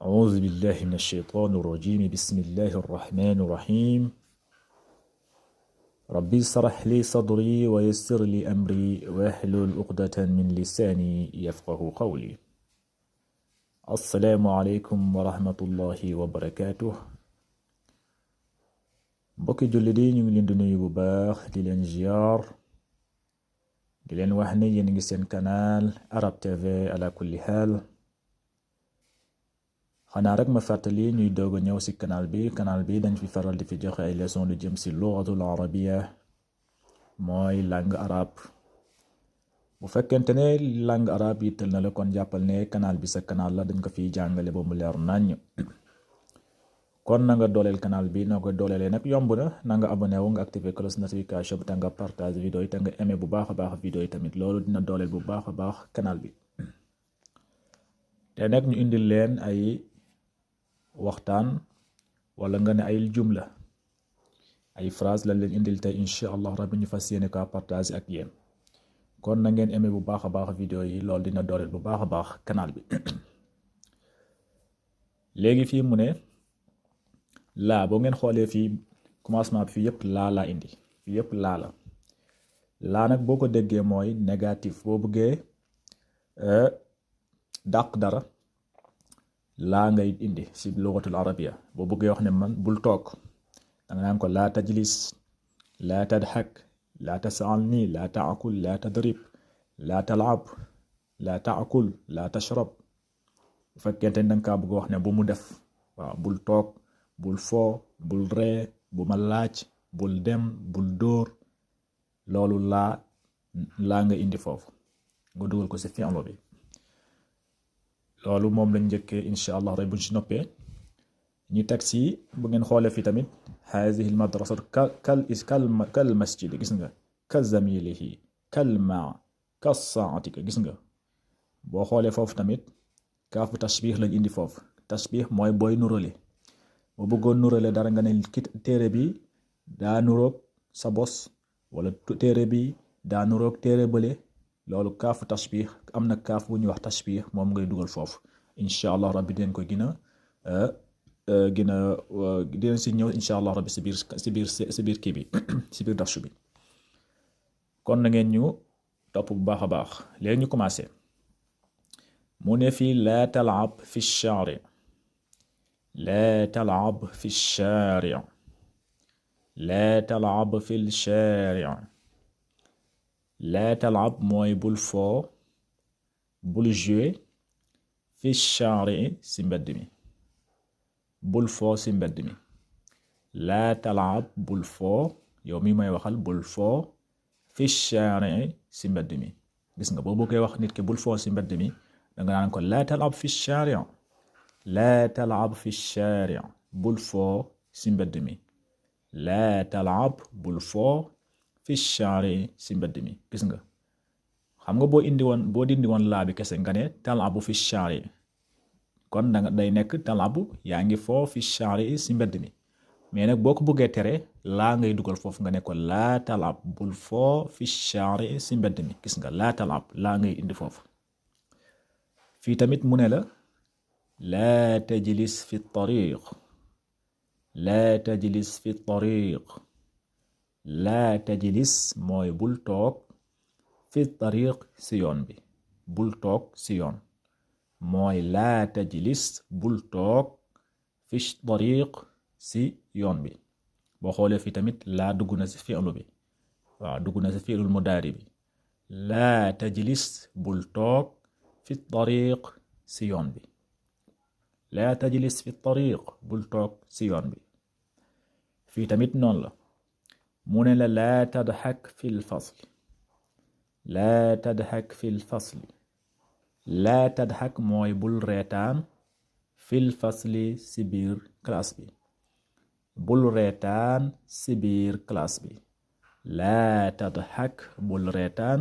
أعوذ بالله من الشيطان الرجيم. بسم الله الرحمن الرحيم. ربي اشرح لي صدري ويسر لي أمري واحلل عقدة من لساني يفقه قولي. السلام عليكم ورحمة الله وبركاته. mbokki jullit yi ñu ngi leen di nuyu bu baax di leen ziar di leen wax ne yéen ngi seen canal Arab TV ala kulli haal. xanaa rek ma fàttali ñuy doog a ñëw ci canal bi dañ fi faral di fi joxe ay leçon lu jëm ci lugatul arabiya mooy langue arabe. bu fekkente ne langue arabe yi tël na la kon jàppal ne canal bi sa canal la, dañ ko fiy jàngale ba mu leer nañ. kon na nga dooleel canal bi noo ko dooleelee nag yomb na nga abonné wu nga activé cloche notification bi te nga partage vidéo yi te nga aimé bu baax a baax vidéo yi tamit, loolu dina dooleel bu baax a baax canal bi. te nag ñu indil leen ay waxtaan wala nga ne ay jumla, ay phrase la leen indil tey incha allah rabbi ñu fas yéene ko partage ak yéen. kon na ngeen aimé bu baax a baax vidéo yi, loolu dina dooleel bu baax a baax canal bi. léegi fii mu ne laa, boo ngeen xoolee fii commencement bi fii yëpp laa indi, fii yëpp laa nag boo ko déggee mooy négatif. boo bëggee dàq dara laa ngay indi si lugatul arabia. boo bëggee wax ne man bul toog, danga naan ko laa tajlis, laa tadhak, laa tasalni, laa taakul, laa tadrib, laa talab, laa taakul, laa tashrab. bu fekkente ne danga kaa bëgg wax ne bu mu def, waaw bul toog, bul foo, bul ree, bu ma laaj, bul dem, bul dóor, loolu laa nga indi foofu nga dugal ko si fi'lu bi. loolu moom lañ njëkkee incha allah rek buñ si noppee ñu teg si. bu ngeen xoolee fi tamit haadihi al madrasa kal masjid, gis nga, ka zamilihi, kal maa, ka saati, gis nga. boo xoolee foofu tamit kaafu tashbih lañ indi foofu. tashbih mooy booy nurale. boo bëggoon nurale dara nga ne téere bi daa nuroog sa bos, wala téere bi daa nuroog téere bële, loolu kaafu tashbih. am na kaaf bu ñuy wax tashbih, moom ngay dugal foofu incha allah rabbi. dinañ ko dinañ si ñëw incha allah rabbi si biir kii bi si biir darsu bi. kon na ngeen ñu topp bu baax a baax. léegi ñu commencé. mu ne fii laa talab fi shaari, laa talab fi shaari, laa talab fi shaari. laa talab mooy bul foo, bul jouer, fi shaari si mbedd mi, bul foo si mbedd mi. laa talab bul foo, yow mi may waxal bul foo, fi shaari si mbedd mi. gis nga, boo bëggee wax nit ki bul foo si mbedd mi danga naan ko laa talab fi shaari, laa talab fi shaari, bul foo si mbedd mi. laa talab bul foo, fi shaari si mbedd mi. gis nga, xam nga boo dindi woon laa bi kese nga ne talabu fi shaari, kon danga day nekk talabu yaa ngi foo fi shaari si mbedd mi. mais nag boo ko bëggee tere laa ngay dugal foofu nga ne ko laa talab bul foo fi shaari si mbedd mi. gis nga, laa talab laa ngay indi foofu. fii tamit mu ne la laa tajlis fi tariq, laa tajlis fi tariq. laa tajlis mooy bul toog, fi tariq si yoon bi, bul toog si yoon mooy laa tajlis bul toog, fi tariq si yoon bi. boo xoolee fii tamit laa dugg na si fi'lu bi, waaw dugg na si fi'lul mudaari bi. laa tajlis bul toog, fi tariq si yoon bi, laa tajlis fi tariq bul toog si yoon bi. fii tamit noonu la. mu ne la laa tadxak fi lfasl, laa tadxak fi lfasli. laa tadxak mooy bul reetaan, fi lfasli si biir classe bi, bul reetaan si biir classe bi. laa tadxak bul reetaan,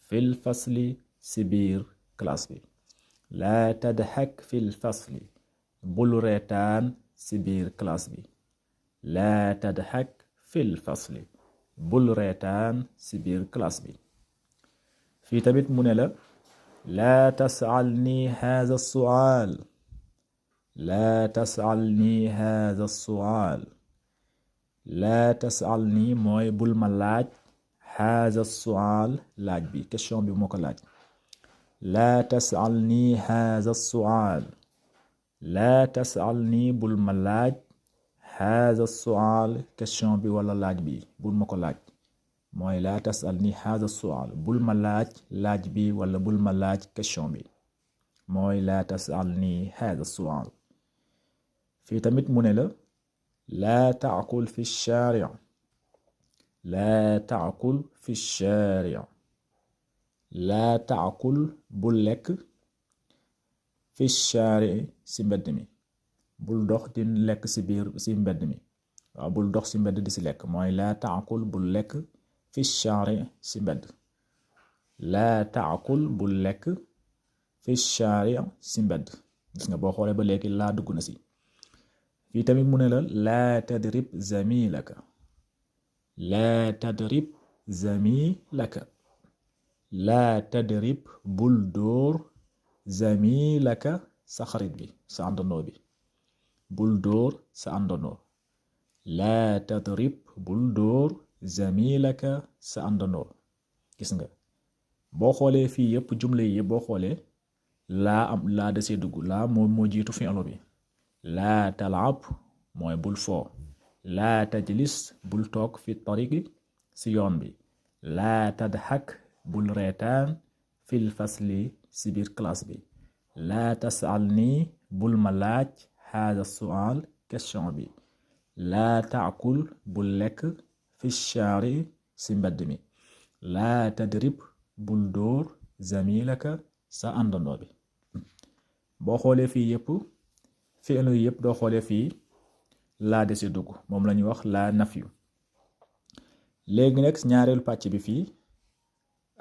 fi lfasli si biir classe bi. laa tadxak fi lfasli bul reetaan si biir classe bi. laa tadxak fil fasli bul reetaan si biir classe bi. fii tamit mu ne la laa tasalni haza sual, laa tasalni haadha suaal laa tasalni mooy bul ma laaj haadha suaal laaj bi question bi moo ko laaj laa tasalni haadha suaal laa tasalni bul ma laaj haadha suaal question bi wala laaj bi bul ma ko laaj mooy laa tasalni haadha suaal bul ma laaj laaj bi wala bul ma laaj question bi mooy laa tasalni haadha suaal fii tamit mu ne la laa taakul fi shaari laa taakul fi shaari laa taakul bul lekk fi shaari si mbedd mi bul dox di lekk si biir si mbedd mi waaw bul dox si mbedd di si lekk mooy laa taakul bul lekk fi shaari si mbedd laa taakul bul lekk fi shaari si mbedd gis nga boo xoolee ba léegi laa dugg na si fii tamit mu ne la laa tadrib zamilaka laa tadrib zamilaka laa tadrib bul dóor zamilaka sa xarit bi sa àndandoo bi bul dóor sa àndandoo laa tadrib bul dóor zamilaka sa àndandoo gis nga boo xoolee fii yëpp jumle yi yëpp boo xoolee laa am laa desee dugg laa moo jiitu fi'lu bi laa talab mooy bul foo laa tajlis bul toog fi tariqi si yoon bi laa tadhak bul reetaan fil fasli si biir classe bi laa tasalni bul ma laaj haada sual question bi laa taakul bul lekk fi shaari si mbedd mi laa tadrib bul dóor zamilaka sa àndandoo bi boo xoolee fii yëpp fi'lu yëpp doo xoolee fii laa desi dugg moom la ñuy wax laa nafyu léegi nag ñaareelu pàcc bi fii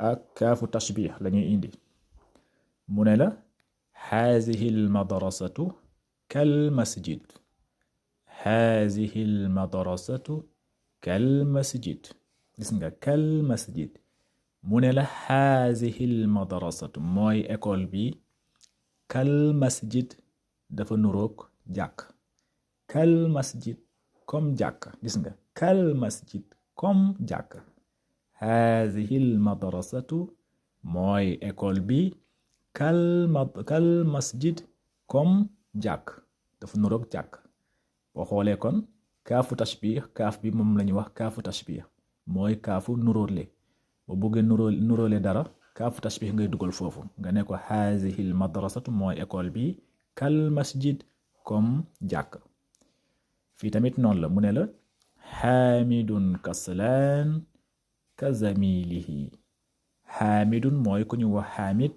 ak kaafu tashbih la ñuy indi mu ne la haadihi almadrasatu kal masjid haadihi almadrasatu kal masjid gis nga kal masjid mu ne la haadihi almadrasatu mooy école bi kal masjid dafa nuroog jàkk kal masjid comme jàkk gis nga kal masjid comme jàkk haadihi almadrasatu mooy école bi kal masjid comme jàkk dafa nuroog jàkk boo xoolee kon kaafu tashbih kaaf bi moom la ñuy wax kaafu tashbih mooy kaafu nuróole boo bëggee nuróole dara kaafu tashbih ngay dugal foofu nga ne ko haadihi almadrasatu mooy école bi kal masjid comme jàkk fii tamit noonu la mu ne la xaamidun kaslaan ka zamilihi xaamidun mooy ku ñu wax xaamid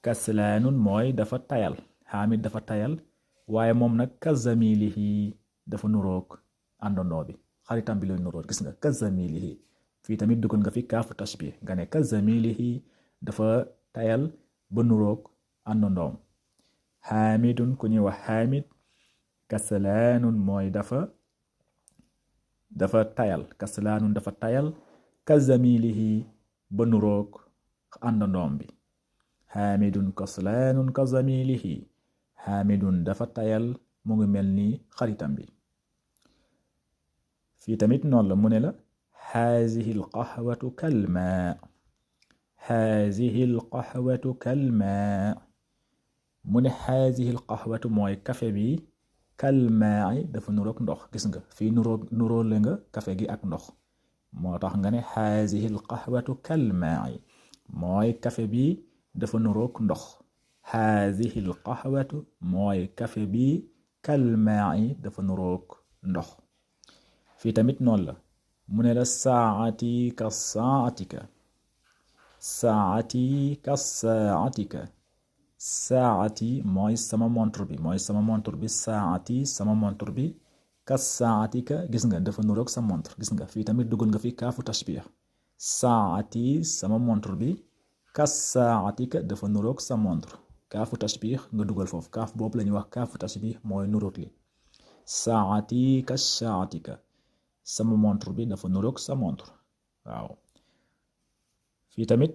kaslaanun mooy dafa tayal xaamid dafa tayal waaye moom nag ka zamilihi dafa nuroog àndandoo bi xaritam bi lay nuroog gis nga ka zamilihi fii tamit dugal nga fi kaafu tashbih nga ne ka zamilihi dafa tayal ba nuroog àndandoom xaamidun ku ñuy wax xaamid kaslaanun mooy dafa tayal kaslaanun dafa tayal ka zamilihi ba nuroog àndandoom bi xaamidun kaslaanun ka zamilihi xaamidun dafa tayal mu ngi mel ni xaritam bi fii tamit noonu la mu ne la haadihi alqahwatu kalmaa haadihi alqahwatu kalmaa mu ne haadihi alqahwatu mooy kafe bi kalmaa dafa nuroog ndox gis nga fii nuróole nga kafe gi ak ndox moo tax nga ne haadihi alqahwatu kalmaa mooy kafe bi dafa nuroog ndox haadihi alqahwatu mooy kafe bi kalmaa dafa nuroog ndox fii tamit noonu la mu ne la saati ka saatika saati ka saatika saati mooy sama montre bi saati sama montre bi ka saatika gis nga dafa nuroog sa montre gis nga fii tamit dugal nga fi kaafu tashbih saati sama montre bi ka saatika dafa nuroog sa montre kaafu tashbih nga dugal foofu kaaf boobu la ñuy wax kaafu tashbih mooy nuroog li saati ka saatika sama montre bi dafa nuroog sa montre waaw fii tamit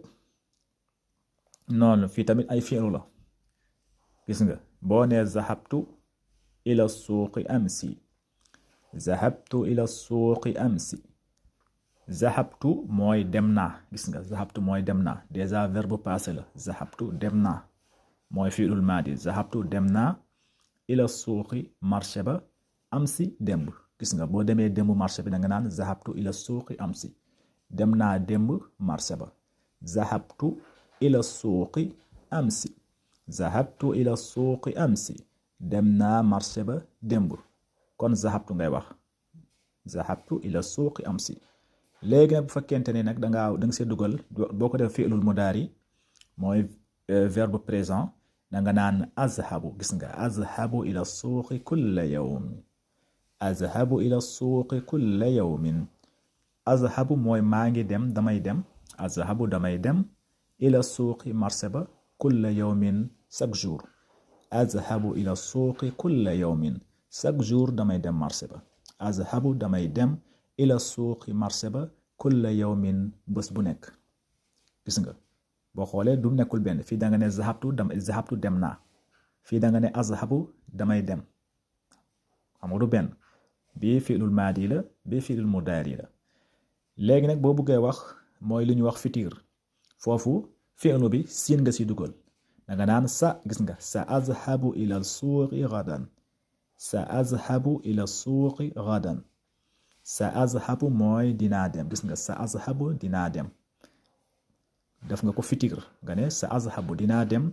noonu fii tamit ay fi'lu la gis nga boo nee zahabtu إلى السوق أمس ذهبت إلى السوق أمس zahabtu mooy dem naa gis nga zahabtu mooy dem naa déjà verbe passé la zahabtu dem naa mooy fi'lul maadi zahabtu dem naa ila suuqi marché ba amsi démb gis nga boo demee démb marché bi da nga naan zahabtu ila suuqi amsi dem naa démb marché ba zahabtu ila suuqi amsi zahabtu ila suuqi amsi dem naa marché ba démb kon zahabtu ngay wax zahabtu ila suuqi amsi léegi nag bu fekkente ni nag da nga see dugal boo ko def fi'lul mudaari mooy verbe présent da nga naan azhabu gis nga azhabu ila suuqi kulla yawm azhabu ila suuqi kulla yawmin azhabu mooy maa ngi dem damay dem azhabu damay dem ila suuqi marché ba kulla yawmin chaque jour azhabu ila suuqi kulla yawmin chaque jour damay dem marché ba azhabu damay dem ila suuqi marché ba kulla yawmin bés bu nekk gis nga boo xoolee du nekkul benn fii da nga ne zahabtu dem naa fii da nga ne azhabu damay dem xam nga du benn bii fi'lul maadi la bii fi'lul mudaari la léegi nag boo buggee wax mooy li ñu wax futur foofu fi'lu bi siin nga si dugal da nga naan sa gis nga sa azhabu ila suuqi gadan sa azhabu ila suuqi gadan sa azhabu mooy dinaa dem gis nga sa azhabu dinaa dem def nga ko futur nga ne sa azhabu dinaa dem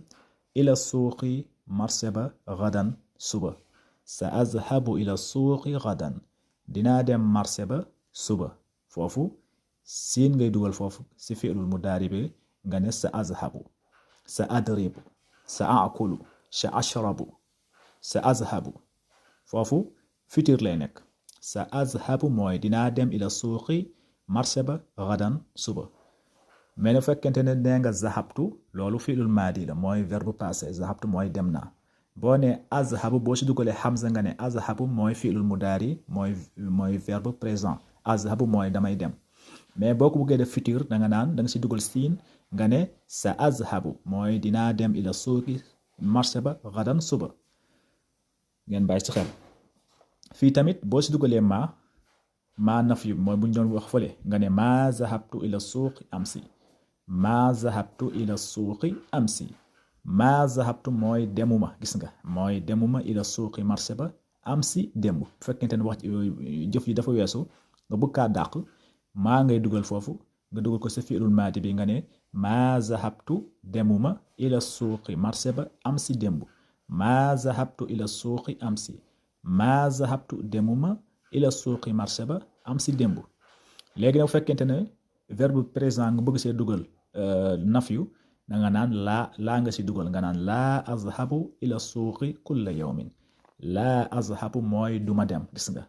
ila suuqi marché ba gadan suba sa azhabu ila suuqi gadan dinaa dem marché ba suba foofu siin ngay dugal foofu si fi'lul mudaari bi nga ne sa azhabu sa adribu sa akulu sa ashrabu sa azhabu foofu futur lay nekk sa azhabu mooy dinaa dem ila suuqi marché ba gadan suba mais ne fekkente ne nee nga zahabtu loolu fi'lul maadi la mooy verbe passé zahabtu mooy dem naa boo ne azhabu boo si dugalee hamza nga ne azhabu mooy fi'lul mudaari mooy verbe présent azhabu mooy damay dem mais boo ko buggee def futur da nga naan da nga si dugal siin nga ne sa azhabu mooy dinaa dem ila suuqi marché ba gadan suba ngeen bàyyi si xel fii tamit boo si dugalee maa nafyu mooy bu ñu doon wax fële nga ne maa zahabtu ila suuqi amsi maa zahabtu ila suuqi amsi maa zahabtu mooy demuma gis nga mooy demuma ila suuqi marché ba amsi démb bu fekkente ne wax jëf yi dafa weesu nga bëgg kaa dàq maa ngay dugal foofu nga dugal ko sa fi'lul maadi bi nga ne maa zahabtu demuma ila suuqi marché ba amsi démb maa zahabtu ila suuqi amsi maa zahabtu demuma ila suuqi marché ba amsi démb léegi nag bu fekkente ne verbe présent nga bëgg see dugal nafyu da nga naan laa nga si dugal nga naan laa azhabu ila suuqi kulla yawmin laa azhabu mooy duma dem gis nga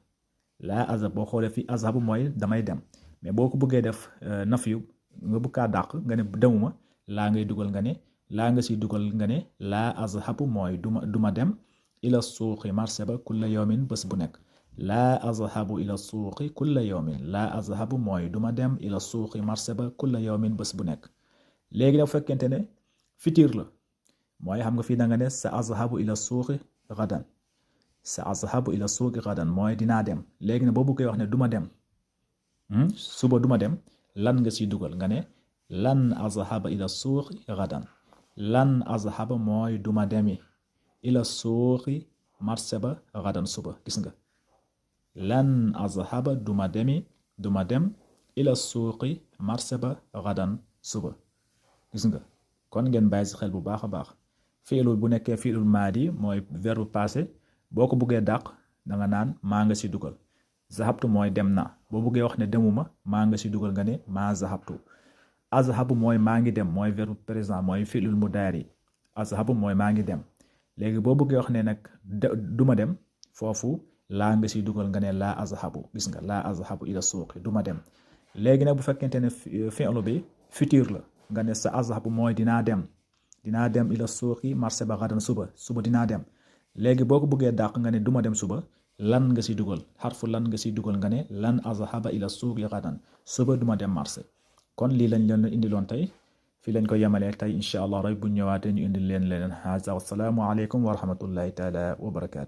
laa azhab boo xoolee fii azhabu mooy damay dem mais boo ko bëggee def nafyu nga bëgg kaa dàq nga ne demuma laa ngay dugal nga ne laa nga si dugal nga ne laa azhabu mooy duma dem ila suuqi marché ba kulla yawmin bés bu nekk laa azhabu ila suuqi kulla yawmin laa azhabu mooy duma dem ila suuqi marché ba kulla yawmin bés bu nekk léegi nag fekkente ne futur la mooy xam nga fii da nga ne sa azhabu ila suuqi gadan sa azhabu ila suuqi gadan mooy dinaa dem léegi nag boo bëggee wax ne duma dem suba duma dem lan nga siy dugal nga ne lan azhaba ila suuqi gadan lan azhaba mooy duma demi ila suuqi marché ba gadan suba gis nga lan azhaba duma dem ila suuqi marché ba gadan suba gis nga kon ngeen bàyyi si xel bu baax a baax fi'lul bu nekkee fi'lul maadi mooy verbe passé boo ko buggee dàq da nga naan maa nga si dugal zahabtu mooy dem naa boo buggee wax ne demuma maa nga si dugal nga ne maa zahabtu azhabu mooy maa ngi dem mooy verbe présent mooy fi'lul mudaari azhabu mooy maa ngi dem léegi boo buggee wax ne nag duma dem foofu laa nga si dugal nga ne laa azhabu gis nga laa azhabu ila suuqi duma dem léegi nag bu fekkente ne fi'lu bi futur la nga ne sa azhabu mooy dinaa dem ila suuqi marché ba gadan suba dinaa dem léegi boo ko bëggee dàq nga ne duma dem suba lan nga si dugal xarfu lan nga si dugal nga ne lan azhaba ila suuqi gadan suba duma dem marché kon lii lañ leen indiloon tey fii lañ ko yemalee tey incha allah rek bu ñëwaatee ñu indil leen leneen haza wassalaamu aleykum wa rahmatullahi taala wa barakaatu